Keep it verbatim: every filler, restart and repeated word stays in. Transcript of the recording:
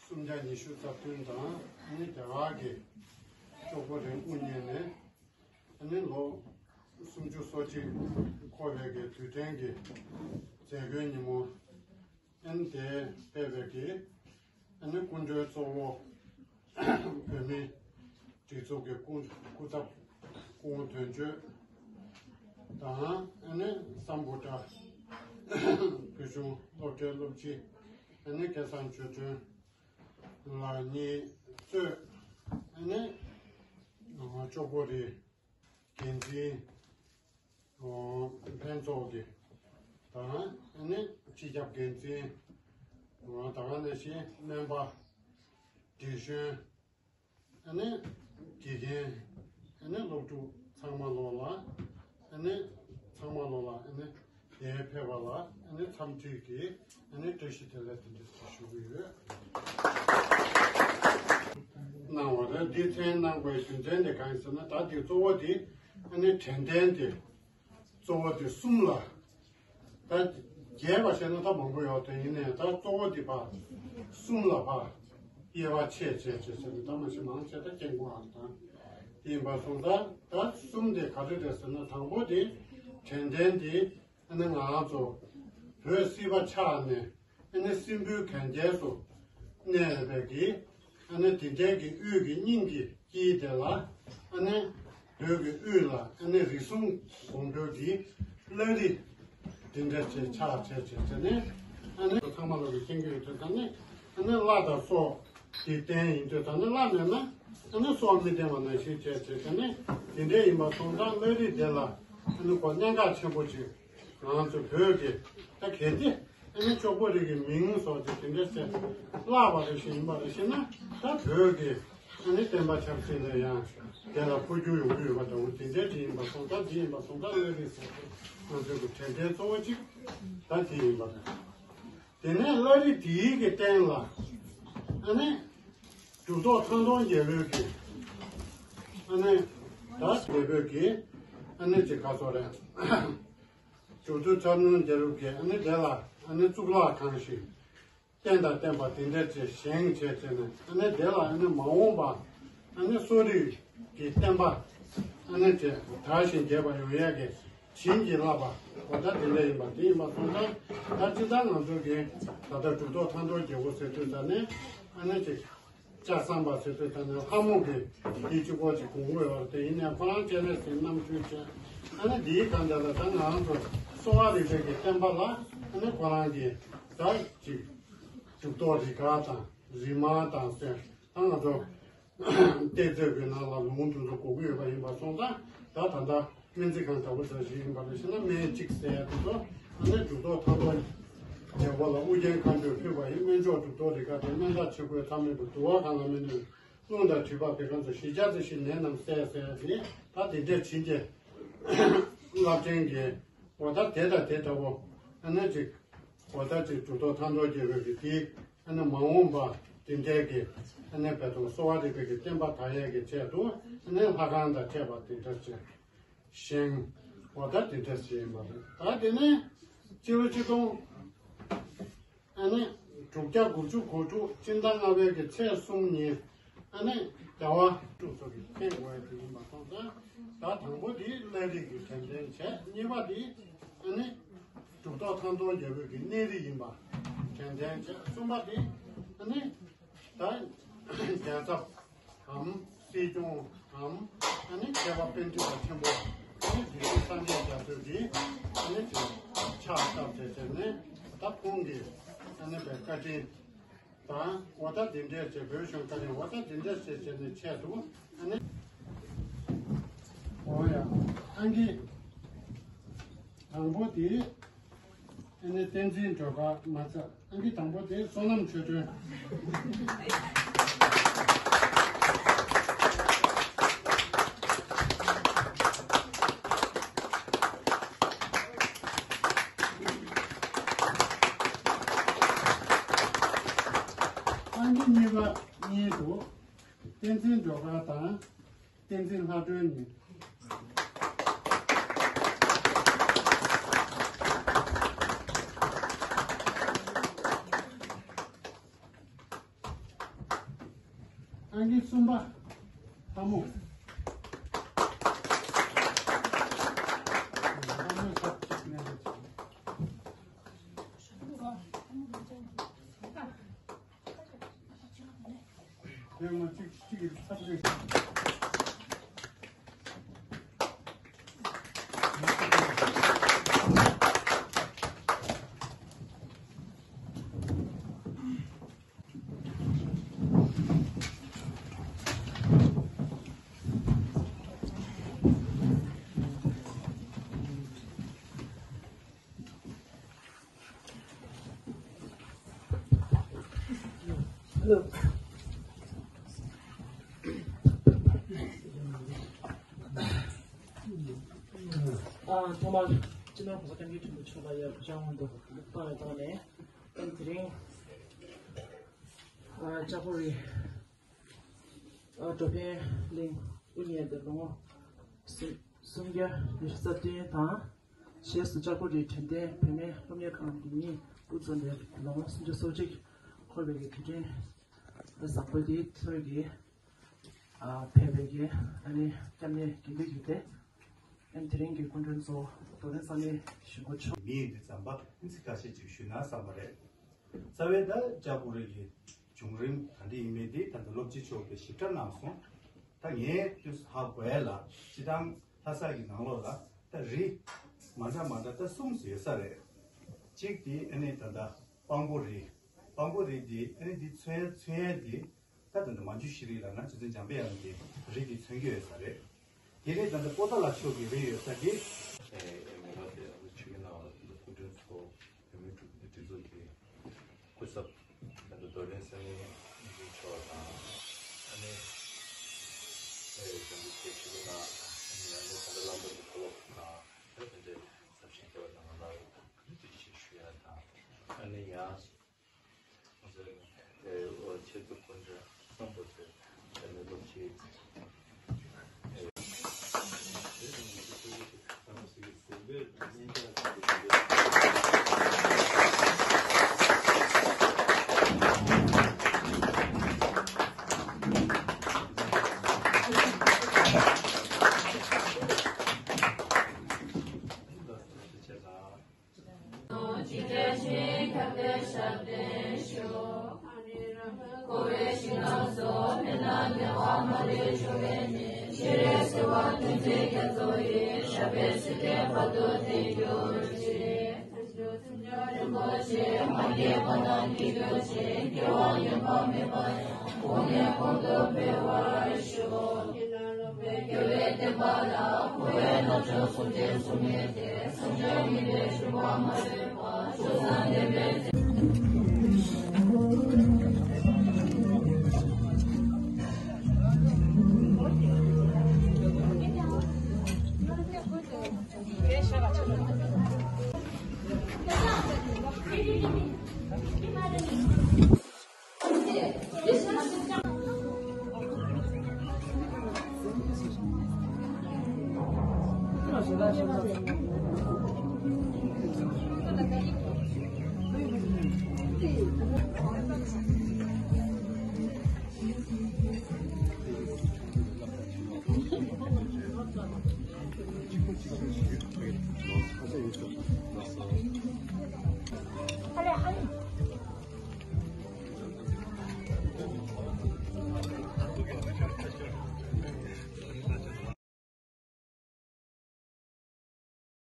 སུམ་བརྒྱ་ཉི་ཤུ་རྩ་བདུན་དང་ཨ་ནི་རྒྱ་གར་གྱི་ཤོག་བུ་རིང་དབུ་བརྙེས་ནས་ཨ་ནི་ལོ་སུམ་ཅུ་སོ་གཅིག་འཁོར་བའི་གི་དུས་དྲན་གྱི་མཛད་སྒོའི་ཉིན་མོ། ཨ་ནི་དེ་སྤེལ་བའི་གི་ཨ་ནི་སྐུ་མགྲོན་གཙོ་བོ་བོད་མིའི་སྒྲིག་འཛུགས་ཀྱི་སྐུ་སྐུ་ཚབ་སྐུ་ངོ་དོན་གཅོད་དང་ཨ་ནི་སམ་བྷོ་ཊ་བོད་གཞུང་སློབ་གྲྭའི་སློབ་སྤྱི་ཨ་ནི་སྐལ་བཟང་ཆོས་སྒྲོན་ལགས་གཉིས་གཙོས་ཨ་ནི་ལྕོག་པོ་རི་འགན་འཛིན་ལྷན་ཚོགས་ཀྱི་དང་ཨ་ནི་སྤྱི་ཁྱབ་འགན་འཛིན་ད་ག་ནང་བཞིན་སྨན་པ་འབྲེལ་གཞོན་ཨ་ནི་དགེ་རྒན་ཨ་ནི་སློབ་ཕྲུག་ཚང་མ་ལོ་ལ་ཨ་ནི་ཚང་མ་ལོ་ལ་ཨ་ནི་འདིར་ཕེབས་པ་ལ་ཨ་ནི་འཚམས་འདྲི་གི་ཨ་ནི་བཀྲ་ཤིས་བདེ་ལེགས་དེ་འདྲ་ཞུ་གི་ཡོད། གནང་བ་རེད། འདི་མཚན་གནང་བའི་རྒྱུ་མཚན་དེ་གང་ཡིན་ཟེར་ན། ད་འདི་གཙོ་བོ་དེ་ཨ་ནི་དྲན་རྟེན་དེ་གཙོ་བོ་དེ་གསུམ་ལ། ད་རྒྱས་པ་བཤད་ན་ད་མང་པོ་ཡོད་དེ། ཡིན་ནའི་ད་གཙོ་བོ་དེ་ཕར་གསུམ་ལ་ཕར་དབྱེ་བ་ཕྱེ་བྱས་བྱས་ཟེར་ནས་ད་མ་ཤེས་མང་ཆེ་ད་སྐྱེ་དགོས་ཨ་དང་དེ་ཡིན་པ་སོང་ཙང་ད་གསུམ་དེ་ག་རེ་རེད་ཟེར་ན། དང་པོ་དེ་དྲན་རྟེན་དེ་ཨ་ནི་ང་རང་ཚོ་བོད་སྲིད་པ་ཆགས་ནས་ཨ་ནི་སྲིན་པོའི་གན་རྐྱལ་དུ་གནས་པའི་གི་ཨ་ནི་དེ་འདྲའི་གི་དབུས་ཀྱི་སྙིང་གི་དཀྱིལ་དེ་ལ་ཨ་ནི་བོད་ཀྱི་དབུས་ལ་ཨ་ནི་རིགས་གསུམ་གོང་འཕེལ་གྱི་བླ་རི་དེ་འདྲ་ཅིག་ཆགས་བྱས་བྱས་བྱས་ནས་ཨ་ནི་ཚང་མ་ལོག་གི་མཁྱེན་གྱི་ཡོད་དུས་ད་ནི་ཨ་ནི་བླ་དང་སྲོག་གི་རྟེན་ཡིན་དུས་ད་ནི་བླ་མེད་ན་ཨ་ནི་སྲོག་མི་བརྟན་པ་ནང་བཞིན་བྱས་བྱས་བྱས་ནས་དེ་འདྲ་ཡིན་པ་སོང་ཙང་བླ་རི་དེ་ལ་ཨ་ནི་ཁོ་གནད་འགག་ཆེན་པོ་ཅིག་ང་ཚོ་བོད་ཀྱི་ད་གལ་ཏེ་ཨ་ནི་ལྕོག་པོ་རི་གི་མིང་སོགས་ཀྱི་དེ་འདྲ་ཟེར་བརླག་པ་རེ་ཞིག་ཡིན་པ་རེ་ཞིག་ན། ད་བོད་ཀྱི་ཨ་ནི་བསྟན་པ་ཆབ་སྲིད་ལ་ཡང་དེ་ལ་འཕོ་འགྱུར་ཡོང་གི་ཡོད་པ་འདྲ་བོ་དེ་འདྲ་ཅིག་ཡིན་པ་སོང་ཙང་། འདི་ཡིན་པ་སོང་ཙང་བླ་རི་ཟེར་ཏེ་ང་ཚོའི་གི་དྲན་རྟེན་གཙོ་བོ་གཅིག་ད་དེ་ཡིན་པ་རེད། དེ་ནས་བླ་རི་དེའི་གི་སྟེང་ལ་ཨ་ནི་གྲུབ་ཐོབ་ཐང་སྟོང་རྒྱལ་པོའི་གི་ཨ་ནི་ད་རྒྱལ་པོའི་གི་ཨ་ནི་ཅིག་ག་ཚོད་རེད། གྲུབ་ཐོབ་ཐང་སྟོང་རྒྱལ་པོའི་གི་ཨ་ནི་དེ་ལ་ཨ་ནི་གཙུག་ལག་ཁང་ཞིག་རྟེན་དང་བརྟེན་པ་དེ་འདྲ་ཅིག་བཞེངས་བྱས་བྱས་ནས་ཨ་ནི་དེ་ལ་ཨ་ནི་མ་འོངས་པ་ཨ་ནི་གསོ་རིག་གི་བསྟན་པ་ཨ་ནི་ཅིག་དར་ཞིང་རྒྱས་པ་ཡོང་ཡས་ཀྱི་བྱིན་གྱིས་བརླབས་པ་འོ་ད་དེ་འདྲ་ཡིན་པ་དེ་ཡིན་པ་སོང་ཙང་། ད་སྤྱིར་བཏང་ང་ཚོ་གི་ད་ལྟ་གྲུབ་ཐོབ་ཐང་སྟོང་རྒྱལ་པོ་ཟེར་དུས་ད་ནི་ཨ་ནི་ཅིག་ལྕགས་ཟམ་པ་ཟེར་དུས་ད་ནི་ལྷ་མོ་གི་དེ་གཅིག་པོ་ཅིག་གོང་འོས་པར་དེ་ཡིན་ནའི་ཁོ་རང་སྤྱན་རས་གཟིགས་རྣམ་འཕྲུལ་ཅན། ཨ་ནི་འདིའི་གང་འདྲ་ལ་ད་ང་རང་ཚོ་གསོ་བ་རིག་པའི་གི་བསྟན་པ་ལ་ཨ་ནི་ཁོ་རང་གི་ད་ཅིག་གྲུབ་ཐོབ་རིགས་དགར་དང་རིགས་དམར་དང་ཟེར། ད་ང་ཚོ་གཏེར་མཛོད་ཀྱི་ནང་ལ་ལུང་དེ་ཚོ་གོ་གི་ཡོད་པ་ཡིན་པ་སོང་ཙང་། ད་ད་ལྟ་སྨན་རྩིས་ཁང་འདྲ་བོ་འདྲ་ཞིག་ཡིན་པ་རེད་ཤེ་ན། སྨན་གཅིག་ཟེར་ཡ་དེ་ཚོ་ཨ་ནི་གྲུབ་ཐོབ་ཐང་སྟོང་རྒྱལ་པོ་ལ་ཨུ་རྒྱན་མཁའ་འགྲོས་ཕུལ་བ་ཡིན། སྨན་མཆོག་གྲུབ་ཐོབ་རིགས་དགར་དེ། སྨན་རྟགས་ཆོས་གོས་ཐ་མལ་པའི་དུ་བ་གང་ལ་མི་གནོད། རླུང་དང་མཁྲིས་པ་བད་ཀན་སོགས། བཞི་ཆ་རྩི་ཞིང་ནད་རྣམས་བསལ་ཟེར་ཡ་དེ་ད་དེ་འདྲས་བྱིན་གྱིས་བརླབས་ཅན་གྱི་འོ་ད་དེ་དང་དེ་འདྲ་བོ་ཨ་ནི་ཅིག་འོ་ད་ཅིག་གྲུབ་ཐོབ་ཐང་སྟོང་རྒྱལ་པོའི་གི་དེ་ཨ་ནི་མ་འོངས་པ་དེ་འདྲའི་གི་ཨ་ནི་བོད་དུ་གསོ་བ་རིག་པའི་གི་བསྟན་པ་དར་ཡས་ཀྱི་ཆེད་དུ་ཨ་ནི་ལྷ་ཁང་དང་བཅས་པ་དེ་འདྲ་ཅིག་བཞེངས། འོ་ད་དེ་འདྲ་ཞིག་ཡིན་པ་རེད། ད་དེ་ནས་སྤྱི་ལོ་ཆིག་སྟོང་ཨ་ནི་དྲུག་བརྒྱ་དགུ་བཅུ་གོ་དྲུག་སྤྱི་ཟླ་ལྔ་པའི་གི་ཚེས་གསུམ་ཉིན་ཨ་ནི་རྒྱལ་བ་དྲུག་སོགས་ཀྱི་ཐེག་དགོས་ཡ་དེ་ཡིན་པ་སོང་ཙང་། ད་དང་པོ་དེ་བླ་རི་གི་དྲན་རྟེན་བྱས། གཉིས་པ་དེ་ཨ་ནི་གྲུབ་ཐོབ་ཐང་སྟོང་རྒྱལ་པོའི་གི་གནས་རི་ཡིན་པ་དྲན་རྟེན་བྱས། གསུམ་པ་དེ་ཨ་ནི་ད་རྒྱལ་ཚབ་གམ་སྲིད་སྐྱོང་གམ་ཨ་ནི་མཁས་པ་པཎ་ཌི་ཏ་ཆེན་པོ་ཨ་ནི་རྗེ་བཙུན་སངས་རྒྱས་རྒྱ་མཚོ་གིས་ཨ་ནི་དེ་ཕྱག་བཏབ་བྱས་བྱས་ནས་ད་ཁོང་གིས་ཨ་ནི་བའི་བཀའ་དྲིན་དང་འོ་ད་དེ་འདྲས་བྱས། བོད་གཞུང་བཀའ་དྲིན་འོ་ད་དེ་འདྲས་བྱས་བྱས་ནས་ཆེད་དུ་ཨ་ནི་འོ་ཡ་ཨང་ཀི་དང་པོ་དེ། ཨ་ནི་བསྟན་འཛིན་སྒྲོལ་དཀར་མ་ཚད། ཨང་ཀི་དང་པོ་དེ་བསོད་ནམས་ཆོས་སྒྲོན། ཨང་ཀི་གཉིས་པ་གཉིས་དུ་བསྟན་འཛིན་སྒྲོལ་དཀར་དང་། བསྟན་འཛིན་ལྷ་སྒྲོན་ནས། ཨང་ཀི་གསུམ་པ། ལྷ་མོ། ལྷ་མོ་ཟེར་གཅིག་ནས། ཡང་ང་གཅིག་གཅིག་གིས་ཚབ་རེད། ཨ། ཐོག་མར་སྤྱི་ནོར་༸གོང་ས་༸སྐྱབས་མགོན་ཆེན་པོ་མཆོག་ལ་ཡར་གུས་ཕྱག་སྔོན་དུ་བཏང་བའི་ཐོག་ནས། ཨ། དེ་རིང་ཨ། ལྕགས་པོ་རི་ཨ། འགྲོ་ཕན་གླིང་དབུ་བརྙེས་ཏེ་ལོ་ངོ་སུམ་སུམ་བརྒྱ་ཉི་ཤུ་རྩ་བདུན་དང་། རྗེས་སུ་ལྕགས་པོ་རིའི་དྲན་རྟེན་བོད་སྨན་སློབ་གཉེར་ཁང་གི་ཉིན་དབུ་འཛུགས་ནས་ལོ་ངོ་སུམ་ཅུ་སོ་གཅིག་འཁོར་བའི་དུས་དྲན་བཟང་པོ་དེའི་ཚུན་གྱི་ཨ། ཕེབས་པའི་གི་ཨ་ནི་སྐྱབས་གནས་དགེ་འདུན་གྱི་སྡེ། ཨ་ནི་དེ་རིང་གི་སྐུ་མགྲོན་ཚོ་རྡོར་གདན་ས་གནས་གཞིས་འགོ་མཆོག་མི་ཡིན་དུས་ཙམ་པ་ཨིན་ཚིག་ཁ་ཤས་ཅིག་ཞུས་ན་བསམ་པ་རེད། རྩ་བའི་ད་ལྕགས་པོ་རི་གི་བྱུང་རིམ་ག་འདྲ་ཡིན་མིན་དེ་ད་ལྟ་སློབ་སྤྱི་མཆོག་གིས་ཞིབ་ཕྲ་གནང་སོང་། ད་ངས་དུས་ཧ་གོ་ཡ་ལ་སྤྱི་བཏང་ལྷ་ས་གི་ནང་ལོགས་ལ་ད་རི་མ་འདྲ་མ་འདྲ་ད་གསུམ་ཡོད་ས་རེད། གཅིག་དེ་ཨ་ནི་ད་ལྟ་སྤང་པོ་རི། སྤང་པོ་རི་དེ་ཨ་ནི་དེ་མཚོན་མཚོན་ཡ་དེ། ད་ད་ལྟ་མན་ཇུ་ཤྲི་ལ་ན་རྗེ་བཙུན་འཇམ་དཔལ་དབྱངས་ཀྱི་རིགས་ཀྱི་མཚོན་རྒྱུ་ཡོད་ས་རེད། དེ་ནས་ད་ལྟ་པོ་ཏཱ་ལ་ཕྱོགས་ཀྱི་རིགས་ཡོད་ས་དེ། ཨེ་ཨེ་མེ་ལ་དེ་ཨ་ནི་ཆུ་ཡི་ནང་ལ་སྐུ་མགྲོན་ཚོ་བོད་མིའི་སྒྲིག་འཛུགས་ཀྱི་སྐུ་ཚབ་ད་ལྟ་རྡོར་གདན་ས་གནས་དབུ་མཆོག་དང་། ཨ་ནི་ཨེ་འཇམ་མགོན་ཆེ་ཆུ་ལ་ན་ཨ་ནི་ཨ་ནི་ད་ལྟ་བླ་མ་གི་ཕོ་ལོ་དང་། ད་དེ་འདྲའི་ཚབ་ཞུས་བསྐྱངས་པ་དང་ང་ལ་ཐུགས་རྗེ་ཆེ་ཞུ་ཡ་དང་། ཨ་ནི་ཡང་། ཆེད་དུ་དཀོན་མཆོག་གསུམ་པོ་དེ་ནི་སློབ་ཕྲུག་ཅི་བྱས་ཤིང་ཁྱབ་སྟེ་ཞབས་བརྟན་ཤོག །ཁོ་བོའི་ཞིང་ཁམས་སུ་མི་ལ་བདེ་བ་མ་ལུས་འབྱུང་བའི་གནས། སྤྱན་རས་གཟིགས་དབང་བསྟན་འཛིན་རྒྱ་མཚོ་ཡི། ཞབས་པད་སྲིད་མཐའི་བར་དུ་བརྟན་གྱུར་ཅིག །མཚན་བརྗོད་མཚན་བརྗོད་རིན་པོ་ཆེ། མ་སྐྱེས་པ་རྣམས་སྐྱེ་གྱུར་ཅིག །སྐྱེ་བ་ངན་པ་མེད་པ་ཡང་། གོང་ནས་གོང་དུ་འཕེལ་བར་ཤོག །རྒྱལ་བའི་བསྟན་པ་ལ། འཁོར་བའི་རྣམ་གཞག་སུམ་བརྒྱ་སུམ་མེད་དེ། སངས་རྒྱས་མི་ལུས་འབྱུང་བ་མ་ལུས་པ། མཆོག་གསུམ་ལྡན་པའི།